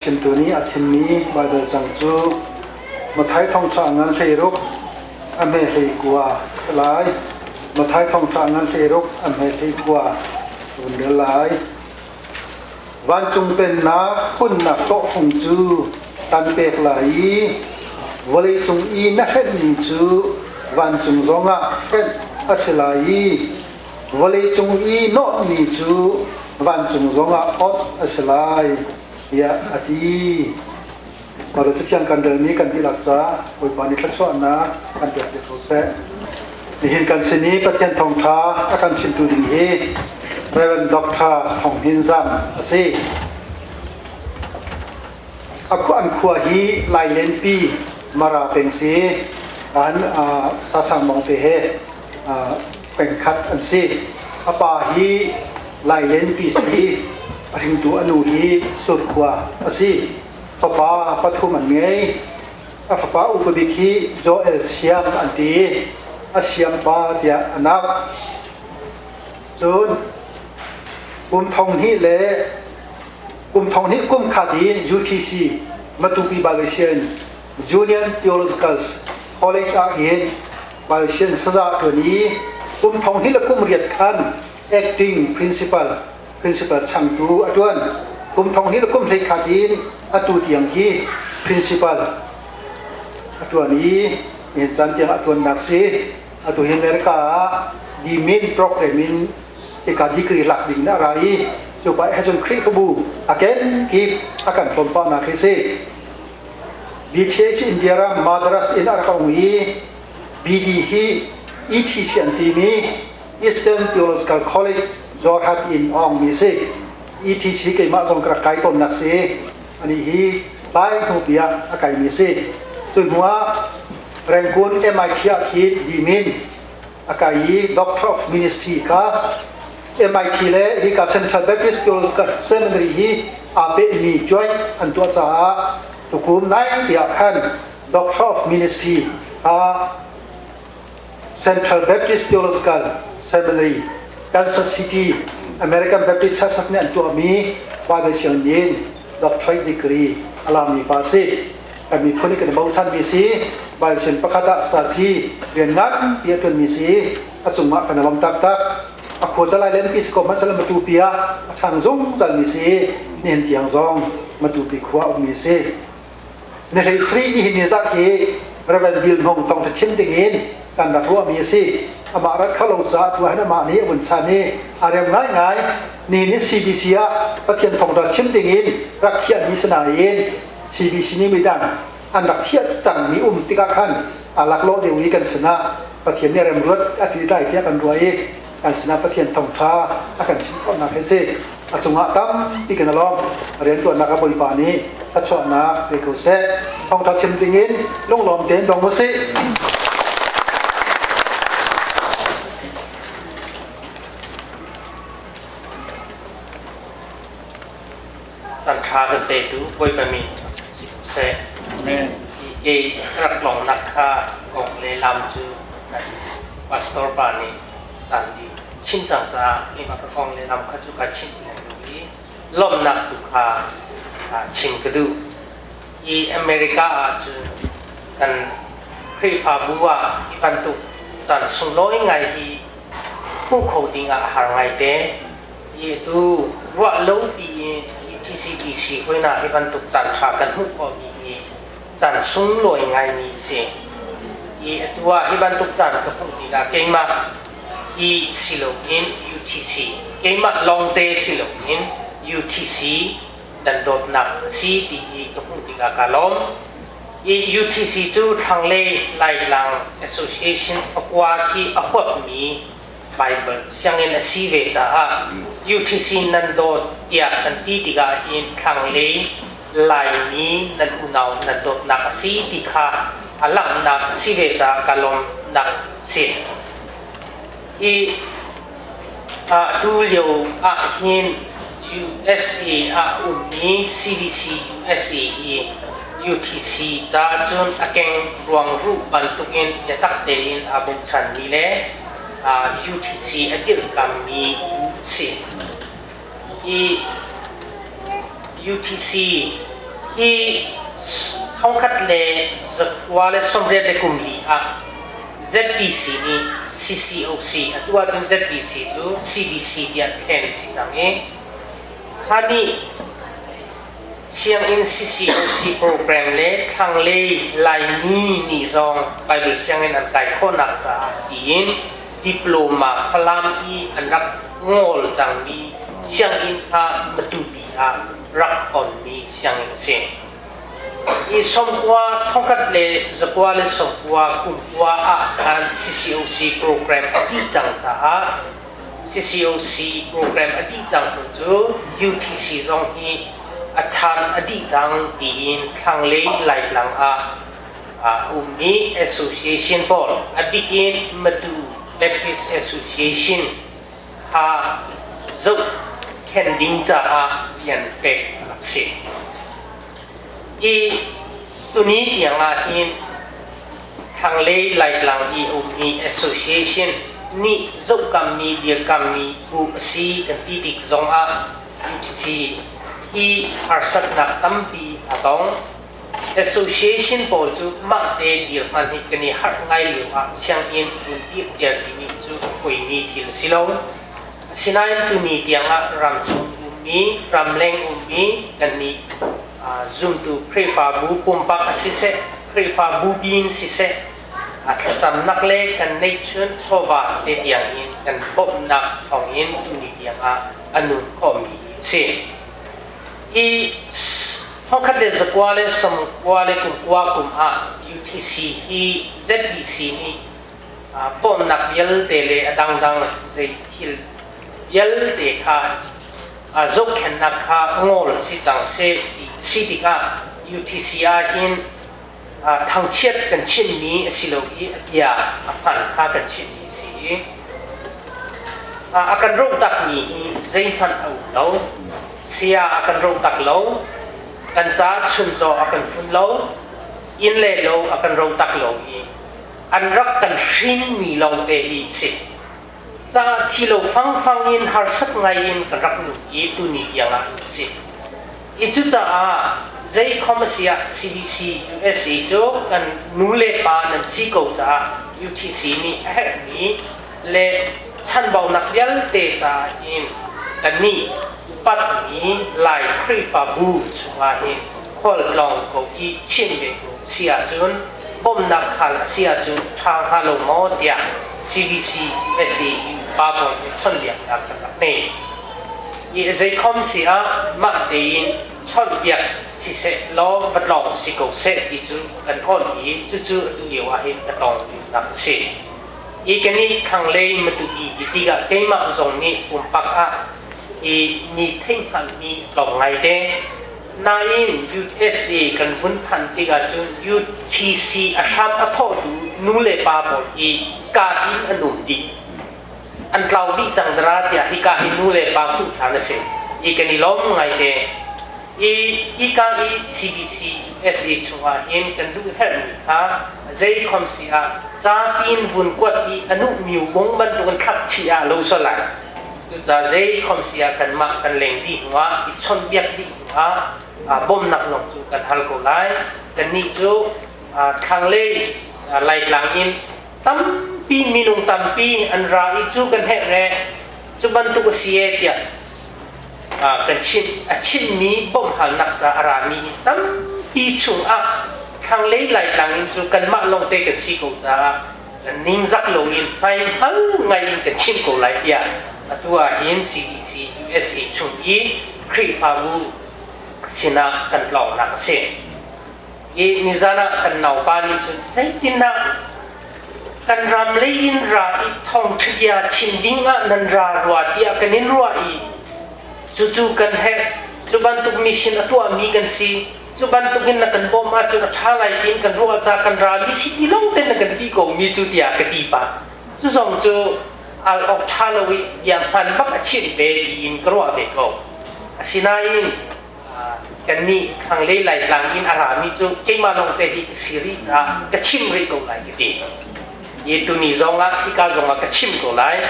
Chimtu nih a thimmi Baibal cang cu Matthai thawngṭha ngan 16 a hme 19 a lai. Matthai thawngṭha ngan 16 a hme 19 vun rel lai. Vancung pennak hunnak tawhfung cu kan pek lai i vawleicung i na hrenhmi cu vancung zongah hrenh a si lai i vawleicung i nawhmi cu vancung zongah awnh a si lai, tiah a ti. Mah Cathiang kan relmi kan dihlak caah Bawipa nih thluachuahnak kan pek piak ko seh. Nihin kan sin i Pathian thawngṭha a kan chimtu ding hi Rev. Dr. Thawng Hnin Zam a si. A khua an khua hi Lailenpi Mara peng si. An Sasang Mawngte he pengkhat an si. A pa hi Lailenpi si. A hringtu a nu hi Surkhua a si. Fapa pathum an ngei. A fapa upa bik hi Joel Siam an ti. A siam pa tiah a nak. Cun kum thong hnih le kum thong hnih kum khat in UTC Matupi Malaysian Union Theological College ah hin Malaysian saza ṭuan i kum thong hnih le kum riat khan acting principal principal changtu a ṭuan. Kum thong hnih le kum hlei khat in atu tiang hi principal a ṭuan i nihin caan tiang a ṭuannak si. Atu hi America ah the main program in hika degree lak ding na ra i cu pa he cun Khrihfabu a kenkip a kan tlawmpahnak hi si. BTH India ram Madras in a rak ong i BD hi ETC an timi Eastern Theological College Jorhat in a ongmi si. ETC keimah zong ka rak kai tawnnak si. Ani hi Lai hnupi ah a kaimi si. Cu hnu ah Rangoon MIT ah khi dimin a kai i Doctor of Ministry kha MIT le hika Central Baptist Theological Seminary hi aa pehmi joint an tuah caah tukum nai tiah khan Doctor of Ministry ah Central Baptist Theological Seminary, Kansas City, American Baptist Church nih an tuahmi Bible sianginn doctorate degree a lami pa si. Kan miphun i kan i bochanmi si. Bible sianginn pakhat ah saci rian nganpi a ṭuanmi si. A cungah kan i lawm taktak. A khua calai len pi si ko hmanh sehla Matupi ah a ṭhang zungzalmi si. Nihin tiang zong Matupi khua a ummi si. Ni hlei sri ni hi ni zat hi Reverend Bill Hmong tong chim ding in kan rak ruahmi a si. Amah rat kho lo caah tu ahhin amah nih a vun chan i a rem ngaingai. Ni ni CBC ah Pathian thawngṭha chim ding in rak thiahmi si nain CBC nih midang an rak thiah cangmi um tikah khan a laklawh deuh i kan sinah Pathian nih remruat a ti lai tiah kan ruah i kan sinah Pathian thawngṭha a kan chim khawhnak hi si. A cungah tampi kan i lawm. Rianṭuannak a Bawipa nih thluachuahnak pe ko seh. Thawngṭha chim dingin lunglawm tein dong u sih. Caan ṭha kan petu Bawipa min si ko seh. Amen. Hi rak tlawngnak kha kong le lam cu kan pastor pa nih tan dih chin cang caah keimah ka kong le lam kha cu ka chim ti lai lo i lawmhnak tu kha chim ka duh. Hi America ah cun kan Khrihfabu ah hi bantuk caan sunglawi ngai hi hmuh kho ding ah a har ngai te. Hi tu ruah lo pi i TCBC hoina hi bantuk caan ṭha kan hmuh khawhmi hi caan sunglawi ngaimi si. Hi atu ah hi bantuk caan ka hmuh tikah keimah hi si loin UTC keimah lawngte si loin UTC dan dawtnak a si ti hi ka hmuh tikah ka lawm. Hi UTC cu Thlanglei Laitlang Association pakua khi a huapmi Bible sianginn a si ve caah UTC nan dawt tiah kan ti tikah hin thlanglei Laimi nan unau nan dawtnak a si ti kha a langhnak a si ve caah ka lawmnak si. Hi atu lio ah hin USA ah ummi CBC USA hi UTC caah cun a keng ruangruh bantukin biatak tein aa bochanmi le UTC a dirhkammi si. Hi UTC Hi thongkhat le zakua le sawmriat le kum li ah ZBC nih CCOC, atu ahcun ZBC cu CBC tiah thlen a si cang i kha nih sianginn CCOC program le thlanglei Laimi nih zong Bible sianginn an kai khawhnak caah tiin diploma Falam i an rak ngol cangmi sianginn kha Matupi ah rak onmi sianginn a si. Hi sawmkua thongkhat le zakua le sawmkua kumkua ah khan CCOC program a dih cang caah CCOC program a dih cang hnu cu UTC zong hi a chan a dih cang tiin thlanglei Laitlang ah a ummi association pawl a bik in Matu Baptist Association kha zohkhenh ding caah rian pek a rak si. Hi tuni tiang ah hin thlanglei Laitlang i a ummi association nih zohkammi dirkammi bu a si kan ti tik zongah UTC hi harsatnak tampi a tong. Association pawl cu mahte dirhman hi kan i harh ngai lio ah sianginn vun dirter timi cu a poimi thil a si lo. Asinain tuni tiangah ramchung ummi, ramleng ummi kannih zumtu Khrihfabu pumpak a siseh, Khrihfabu bin siseh, a thlacamnak le kan neihchun chawva te tiangin kan bawmhnak thawngin tuni tiangah a nun khawhmi a si. Hi thongkhat le zakua le sawmkua le kumkua kum ah UTC hi ZBC nih bawmhnak vialte le a dangdang zei thil vialte kha zohkhenhnak kha ngol si cang seh ti si tikah UTC ah hin thangchiat kan chimmi a si lo i a bia a hman kha kan chimmi a si i a kan roh takmi hi zeihmanh a um lo. Sia a kan roh tak lo, kan ca chuncaw a kan fun lo, inn le lo a kan ro tak lo i an rak kan hrinmi lawngte hi si. Ca thi lo fangfang in harsat ngai in kan rak nun i tuni tiang ah a si. I cucaah zei khom a si ah CBC USA cu kan nu le pa nan si ko caah UTC nih a herhmi le chanbaunak vialte caah hin kannih upatmi Lai Khrihfabu chungah hin khualtlawng ko i chim ve ko si ahcun bawmhnak hal a si ahcun ṭha hnga lo maw tiah CBC USA pa pawl he chawnhbiaknak kan rak ngei. I zeikhom si ah mah tein chawnhbiak siseh law va tlawng si ko seh ti cu kan awn i cucu atu lio ah hin ka tlawng nak a si. I kan i thlanglei Matupi ti tikah keimah zong nih pumpak ah i ni theihhngalhmi tlawm ngaite. Nain USA kan vun phanh tikah cun UTC a hram a thawhtu nu le pa pawl hi kaa in an um dih. An tlau dih cang dara tiah hika hi nu le pa hmuh ṭhan a si. I kan i lawm ngaite. I hika i CBC USA chungah hin kan duh herhmi kha zei khom si ah ca pin vun kuat i anu miu bung bantukin thlak chih ah lo sual lai. Cucaah zei khom si ah kanmah kan leng dih hnuah i chawnhbiak dih hnuah bawmhnak zong cu kan hal ko lai. Kannih cu thlanglei Laitlang in tampi minung tampi an ra i cu kan herh re cu bantuk a si e tiah kan chim a chimmi bawmhhalnak ca a rami hi tampi chungah thlanglei Laitlang in cu kanmah lawngte kan si ko caah kan ningzak loin hmaihmal ngai in kan chim ko lai tiah atu ah hin CBC USA chung i Khrihfabu sinah kan tlawngnak a si. I nizan ah kan naupa nih cun zeitindah kan ram lei in ra i thawngṭha chim ding ah nan ra rua tiah kan in ruah i cucu kan herh cu bantuk mission a tuahmi kan si cu bantukin na kan bawmh ahcun a ṭha lai tiin kan ruah caah kan ra mi si ti lawng ten na kan ti ko mi cu tiah ka ti pah cu zong cu al awk ṭha lo i bia hman bak a chimh ve tiin ka ruah ve ko asinain kannih thlanglei Laitlang in a rami cu keimah lawng te hi ka si rih caah ka chim rih ko lai ka ti i tuni zong ah hika zong ah ka chim ko lai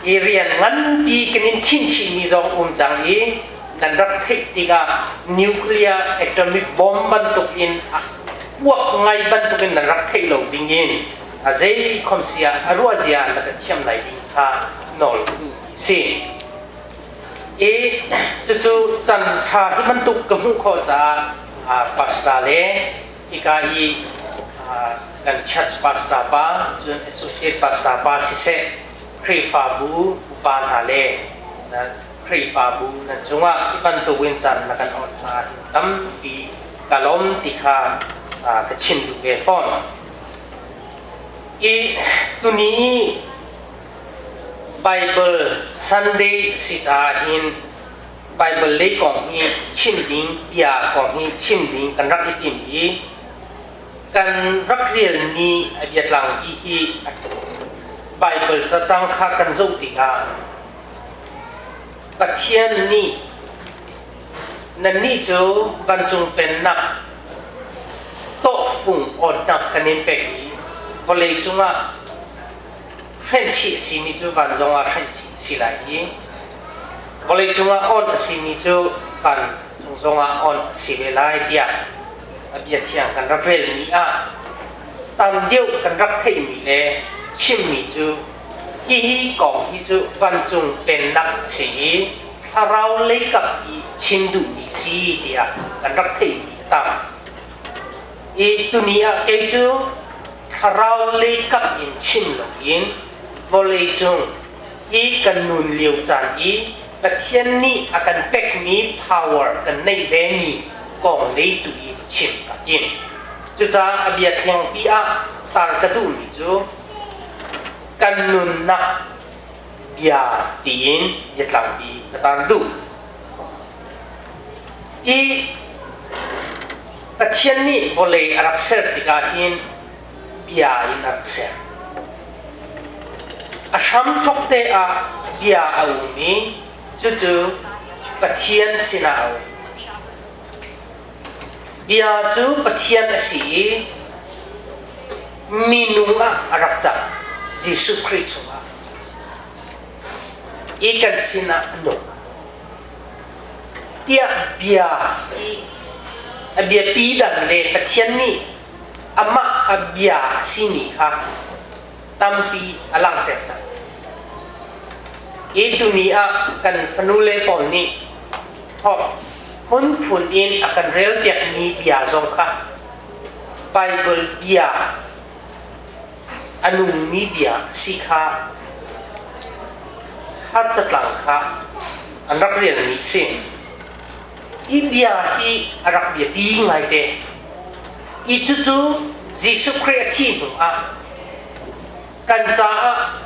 i rian nganpi kan in khin chihmi zong um cang i. Nan rak theih tikah nuclear atomic bomb bantuk in puak ngai bantuk in nan rak theih lo ding in a zei khom sia a ruah zia na kan thiam lai ding kha nawl si. I cucu can tha hi bantuk ka hmuh khawh caah pastor le hika i kan church pastor pa cun associate pastor pa siseh, Khrihfabu upa hna le Khrihfabu nan cungah hi bantukin caan na kan awnh caah hin tampi ka lawm ti kha ka chim duh ve fawn. I tuni i Bible Sunday si caah hin Bible lei kong hi chim ding, bia kong hi chim ding kan rak i tim i kan rak relmi a biatlangpi hi Bible catang kha kan zoh tikah Pathian nih nannih cu vancung pennak tawhfung awtnak kan in pek i vawlei cungah hrenhchih a simi cu van zongah hrenhchih a si lai i vawlei cungah on a simi cu van cung zongah on a si ve lai tiah a bia thiang kan rak relmi ah tam deuh kan rak theihmi le chimmi cu hihi kong hi cu vancung pennak a si i thlarau leikap i chim duhmi si tiah kan rak theihmi a tam. I tuni ah kei cu thlarau leikap in chim loin vawlei cung hi kan nun lio caan i Pathian nih a kan pekmi power kan neih vemi kong lei tu i chim ka tim. Cucaah a bia thiangpi ah tar ka duhmi cu kan nunnak bia tiin biatlangpi ka tar duh. I Pathian nih vawlei a rak ser tikah hin bia in a rak ser. A hramthawk te ah bia a um i cucu Pathian sinah a um. Bia cu Pathian a si i minung ah a rak cang, Jesuh Khrih chungah. I kan sinah a nung. Tiah bia i a biapi dan le Pathian nih amah a bia a simi kha tampi a langhter cang. Hi tuni ah kan fanule pawl nih phunphun in a kan relpiakmi bia zong kha Baibal bia a nungmi bia si kha kha catlang kha an rak relmi si. Hi bia hi a rak biapi ngaite. I cucu Jesuh Khrih a thih hnu ah kan caah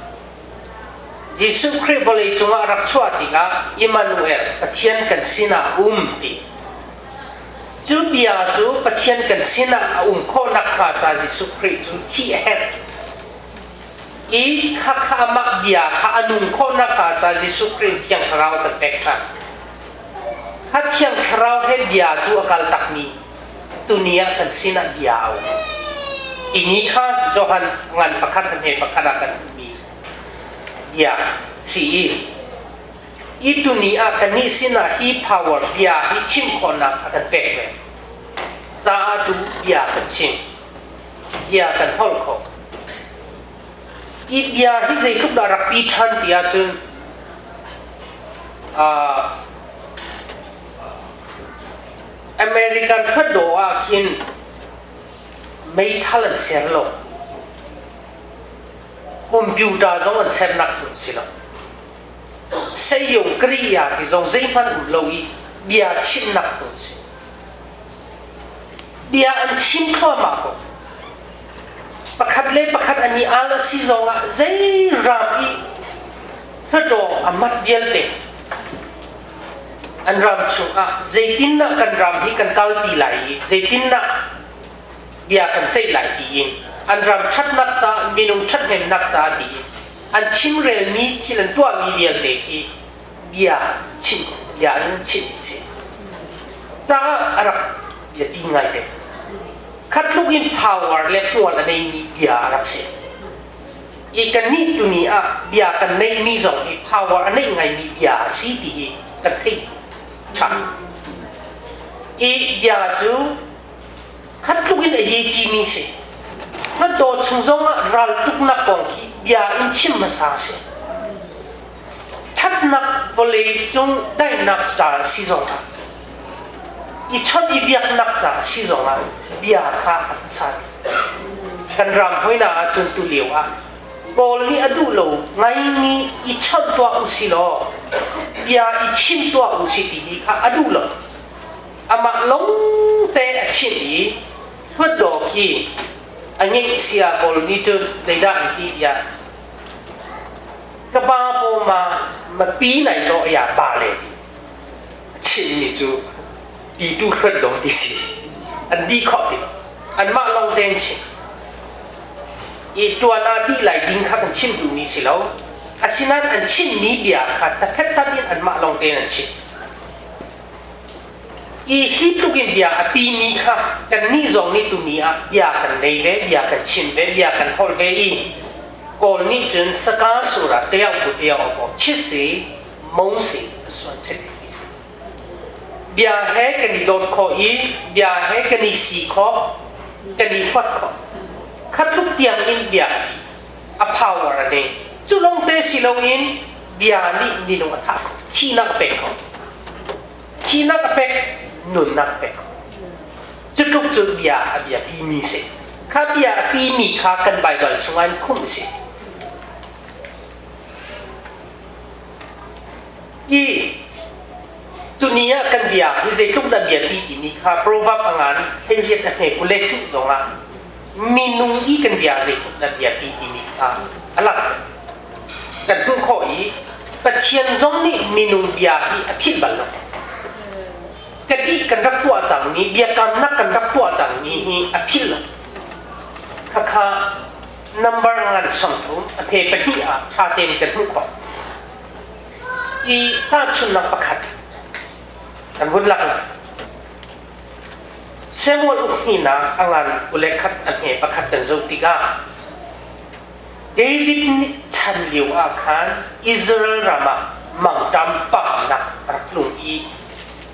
Jesuh Khrih vawlei cungah a rak chuah tikah Immanuel, Pathian kan sinah um ti. Cu bia cu Pathian kan sinah a um khawh nakhnga ca Jesuh Khrih cu thih a herh. I khakha amah bia kha a nung khawh nakhnga ca Jesuh Khrih Thiang Thlarau kan pek hna. Kha Thiang Thlarau he bia cu a kal takmi tuni ah kan sinah bia a um. Tini kha Johan ngan pakhat a hme pakhat ah kan hmuhmi bia si i i tuni ah kannih sinah hi power bia hi chim khawhnak a kan pek ve. Caah tu bia kan chim. Bia kan holh khawh. Hi bia hi zeitluk dah rak pi ṭhan ti ahcun American hluatdaw ah khin meithal an ser lo. Computer zong an sernak phun si lo. Seiyung kriya ti zong zeihmanh um lo i bia chimnak phun si. Bia an chim thluahmah ko. Pakhat le pakhat an i al a si zongah zei ram i hluttaw a mat vialte an ram chungah zeitindah kan ram hi kan kalpi lai i zeitindah bia kan ceih lai tiin an ram ṭhatnak ca minung ṭhathnemnak ca tiin an chimrelmi thil an tuahmi vialte khi bia chim bia in chim si caah a rak biapi ngaite. Khatluk in power le hmual a neimi bia a rak si. I kannih tuni ah bia kan neihmi zong hi power a neih ngaimi bia a si ti hi kan theih. Ṭha. I bia cu khat tluk in a ye cimi si. Hluttaw chung zongah raltuknak kong khi bia in chim hmasa si. Ṭhatnak vawlei cung daihnak ca si zongah i chawnh i biaknak ca si zongah bia kha a hmasa bik. Kan ram hoina ahcun tu lio ah Paul nih a duh lo ngaimi i chawnh tuah u si law bia i chim tuah u si timi kha a duh lo. Amah lawng te a chimh i hluatdaw khi a ngeihsia pawl nih cun zeidah an ti tiah ka pa paw ma mapi nai to ya pa le a chimmi cu ti tu hluat dong ti si an di khawh ti anmah lawng te an chim i tuan ah dih lai ding kha kan chim duhmi si lo asinain an chimmi bia kha taphet tat in anmah lawng tein an chim i hi tluk in bia a timi kha kannih zong nih tuni ah bia kan nei ve bia kan chim ve bia kan holh ve i kawl nih cun saka sura teau ku teau ko chisi mong si suan thet ti si bia he kan i dawt khawh i bia he kan i si khawh kan i huat khawh khatluk tiang in bia a power a nei cu lawng te si loin bia nih minung a thah khawh thihnak a pek khawh thihnak a pek nunnak a pek khawh cu tluk cu bia a bia pimi si kha bia a pimi kha kan Baibal chungah in khumh si I tuni ah kan bia hi zeitluk dah bia pi timi kha proverb a ngan thleiriat a hme kule thuh zongah minung i kan bia zeitluk dah bia pi timi kha a lang. Kan hmuh khawh i Pathian zong nih minung bia hi a philh bal lo. Kan i kan rak tuah cangmi biakamnak kan rak tuah cangmi hi a philh lo. Khakha number ngan 30 a phe pahnih ah ṭha tein kan hmuh khawh. I tahchunhnak pakhat kan vun lak lai. Samuel ukhninak a ngan ule khat a hme pakhat kan zoh tikah David nih chan lio ah khan Israel ram ah mangṭam pamnak a rak tlung i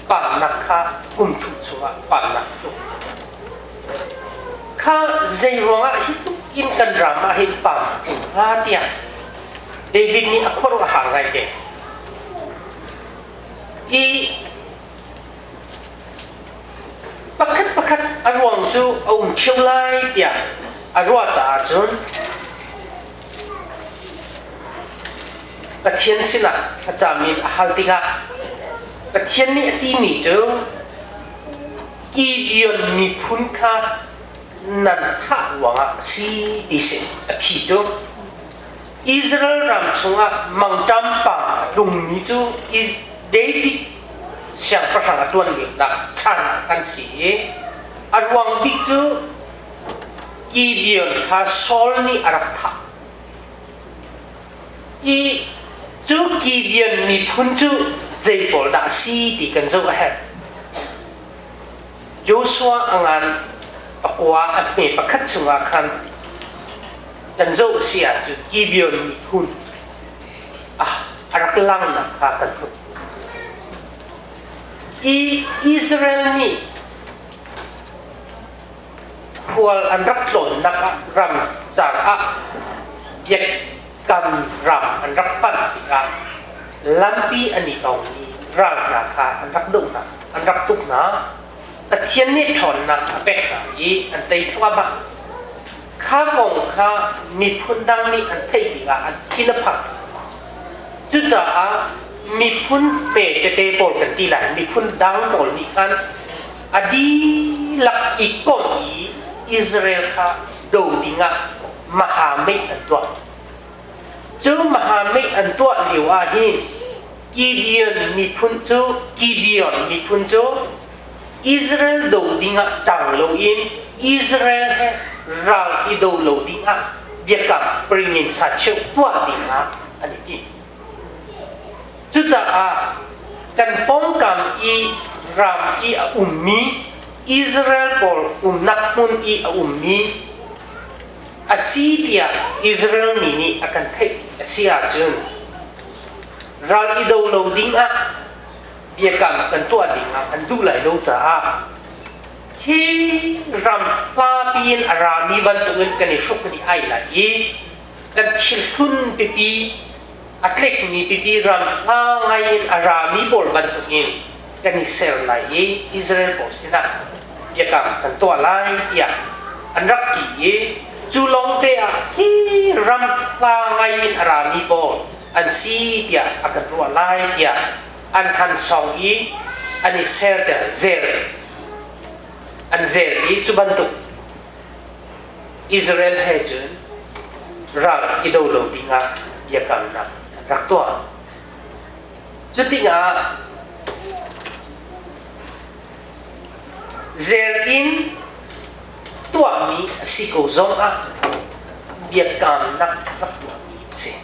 pamnak kha kum thum chungah pamnak tlung. Kha zeiruangah hi tluk in kan ram ah hin pam a tlung hnga tiah David nih a khuaruah a har ngaite. I pakhat pakhat a ruang cu a um ṭheo lai tiah a ruah caah cun Pathian sinah thlacam in a hal tikah Pathian nih a timi cu Gibeon miphun kha nan thah ruangah a si ti si a phi cu Israel ram chungah mangṭam pa a tlungmi cu David siangpahrang a ṭuan lionak chan an si i a ruang bik cu Gibeon kha Saul nih a rak thah. I cu Gibeon miphun cu zei pawl dah a si ti kan zoh a herh. Joshua a ngan pakua a hme pakhat chungah khan kan zoh si ahcun Gibeon miphun a rak langnak kha kan hmuh. I Israel nih khual an rak tlawnnak ah ram car ah biakam ram an rak panh tikah lampi an i tongmi ral hna kha an rak doh hna, an rak tuk hna. Pathian nih ṭhawnnak a pek hna i an tei thluahmah. Kha kong kha miphun dang nih an theih tikah an thin a phang. Cucaah miphun pe tete pawl kan ti lai, miphun dang pawl nih khan a dihlak i komh i Israel kha do dingah mahameh an tuah. Cu mahameh an tuah lio ah hin Gibeon miphun cu Gibeon miphun cu Israel do dingah tang loin Israel he ral i do lo dingah biakam pringin sacheu tuah dingah an i tim. Cucaah kan pawngkam i ram i a ummi Israel pawl umnak hmun i a ummi a si tiah Israel mi nih a kan theih a si ahcun ral i do lo dingah Biakam kan tuah ding ah an duh lai lo caah hi ram hlapi in a rami bantukin kan i hruk kan i ai lai i kan thil hlun pipi a tlekmi pipi ram hla ngai in a rami pawl bantukin kan i ser lai i Israel pawl sinah biakam kan tuah lai tiah an rak ti i cu lawng te ah hi ram hla ngai in a rami pawl an si tiah a kan ruah lai tiah an han song i an i serter zel an zel i cu bantuk Israel he cun ral i do lo dingah biakamnak an rak tuah. Cu tikah zel in tuahmi a si ko zongah biakamnak rak tuahmi a si.